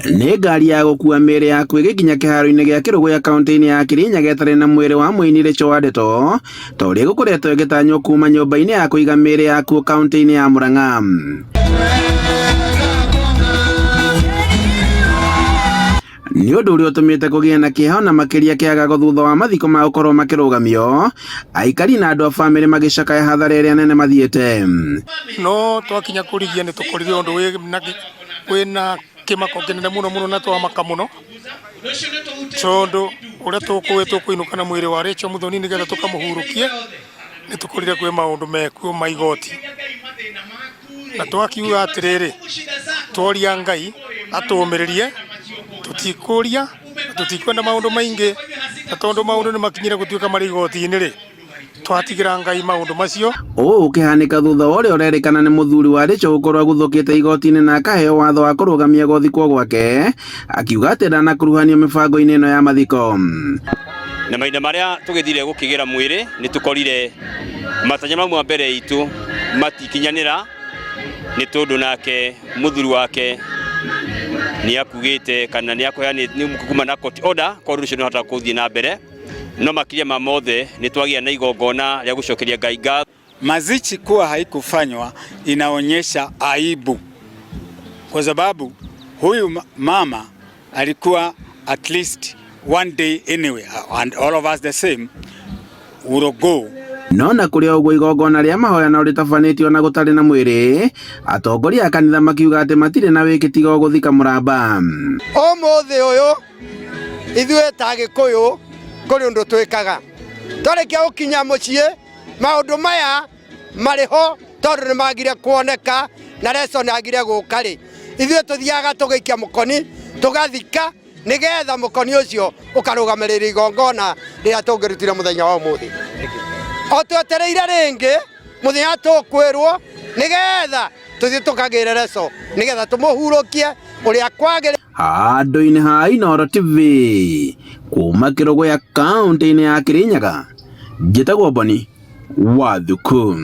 Nĩ ngari ya gũkua mĩĩrĩ yaku ĩgĩkinya kĩharo-inĩ gĩa Kĩrũgũya kaunti-inĩ ya Kirinyaga ĩtarĩ na mwĩrĩ wa mũini Rachel Wandeto ta ũrĩa gũkoretwo ĩgĩtanywo kuma nyũmba-inĩ ya kũiga mĩĩrĩ yakuo kaunti-inĩ ya Murang'a. Nĩ ũndũ ũrĩa ũtũmĩte kũgĩe na kĩeha na makĩria kĩagago thutha wa mathiko ma gũkorwo makĩrũgamio, aikari na andũ a bamĩrĩ magĩcakaya hathara ĩrĩa nene mathiĩte. No twakinya kũrigia nĩ tũkorire ũndũ wĩna kĩmako kĩnene mũno mũno na twamaka mũno tondũ ũrĩa tũkũĩ tũkũinũka na mwĩrĩ wa Rachel Muthoni nĩgetha tũkamũhurũkie nĩ tũkorire kwĩ maũndũ mekuo ma igoti na twakiuga atĩrĩrĩ tworia Ngai atũmĩrĩrie tũtikũria na tũtikwenda maũndũ maingĩ na tondũ maũndũ nĩ makinyire gũtuĩka marĩ igoti-inĩ rĩ twatigira Ngai maũndũ macio. Ũũ ũkĩhanĩka thutha wa ũrĩa ũrerĩkana nĩ mũthuri wa Rachel gũkorwo aguthũkĩte igoti-inĩ na akaheo watho wa kũrũgamia gũthikwo gwake, akiuga atĩ ndanakuruhanio mĩbango-inĩ ĩno ya mathiko. Na mahinda marĩa tũgĩthire gũkĩgĩra mwĩrĩ nĩ tũkorire matanya mamwe mbere itũ matikinyanĩra nĩ tondũ nake mũthuri wake nĩ akugĩte kana nĩ akũheanĩte kuma na court order kwa ũndũ ũcio nĩ ũhota gũthiĩ na mbere. No makĩria ma mothe nĩ twagĩa na igongona rĩa gũcokeria Ngai ngatho. Mazishi kuwa haikufanywa inaonyesha aibu, kwa sababu huyu mama alikuwa at least one day anyway, and all of us the same will go. No na kũrĩ o ũguo igongona rĩa mahoya no rĩtabanĩtio na gũtarĩ na mwĩrĩ, atongoria a kanitha makiuga atĩ matirĩ na wĩki tiga o gũthika mũramba. Ũmũthĩ ũyũ ithuĩ ta Gĩkũyũ kũrĩ ũndũ twĩkaga twarĩkia gũkinya mũciĩ maũndũ maya marĩ ho tondũ nĩ magire kuoneka na Rachel nĩ agire gũka rĩ, ithuĩ tũthiaga tũgaikia mũkoni tũgathika nĩgetha mũkoni ũcio ũkarũgamĩrĩra igongona rĩrĩa tũngĩrutire mũthenya wa ũmũthĩ. O twetereire rĩngĩ mũthenya tũkwĩrwo nĩgetha tũthiĩ tũkagĩre Rachel nĩgetha tũmũhurũkie ũrĩa kwagĩrĩire. Handũ-inĩ ha Inooro TV kuma Kĩrũgũya kaunti-inĩ ya Kirinyaga, njĩtagwo Boni wa Thuku.